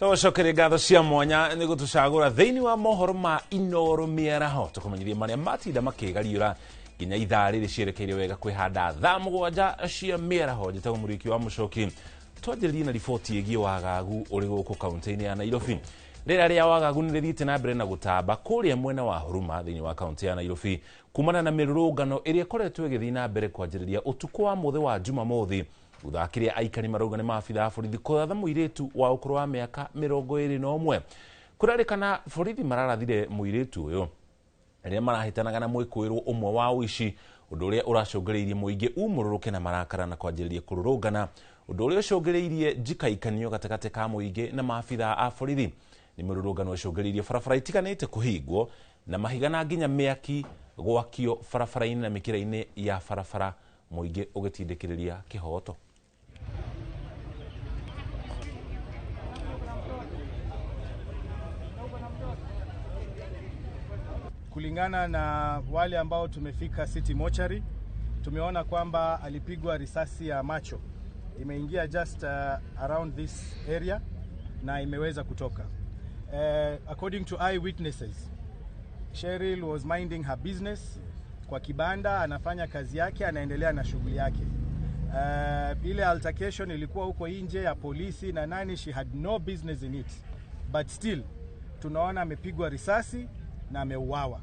Tũgũcokeria ngatho cia mwanya nĩ gũtũcagũra thĩinĩ wa mohoro ma Inooro mĩaraho, tũkũmenyithie marĩa matinda makĩgariũra nginya ithaa rĩrĩ cierekeire wega kwĩhanda thaa 7 cia mĩaraho. Njĩtagwo Mũrĩki wa Mũcoki. Twanjĩrĩrie na riboti ĩgiĩ wagagu ũrĩ gũkũ kaunti-inĩ ya Nairobi. Rĩera rĩa wagagu nĩ rĩthiĩte na mbere na gũtamba kũrĩa mwena wa Huruma thĩinĩ wa kaunti ya Nairobi kumana na mĩrũrũngano ĩrĩa ĩkoretwo ĩgĩthiĩ na mbere kwanjĩrĩria ũtukũ wa mũthĩ wa Jumamothi, thutha kĩrĩa aikari marauga nĩ maabitha a borithi kũratha mũirĩtu wa ũkũrũ wa mĩaka 21. Kũrerĩkana borithi mararathire mũirĩtu ũyũ rĩrĩa marahĩtanaga na mwĩkũĩrwo ũmwe wa ũici, ũndũ ũrĩa ũracũngĩrĩirie mũingĩ umũrũrũke na marakara na kwanjĩrĩria kũrũrũngana, ũndũ ũrĩa ũcũngĩrĩirie njikaikanio gatagatĩ ka mũingĩ na maabitha a borithi. Nĩ mĩrũrũngano ĩcũngĩrĩirie barabara itiganĩte kũhingwo na mahiga na nginya mĩaki gwakio barabara-inĩ na mĩkĩra-inĩ ya barabara, mũingĩ ũgĩtindĩkĩrĩria kĩhoto. Kulingana na wale ambao tumefika City Mortuary, tumeona kwamba alipigwa risasi ya macho, imeingia just around this area na imeweza kutoka. According to eyewitnesses, Cheryl was minding her business kwa kibanda, anafanya kazi yake, anaendelea na shughuli yake. Ile altercation ilikuwa huko nje ya polisi na nani, she had no business in it, but still tunaona amepigwa risasi na ameuawa.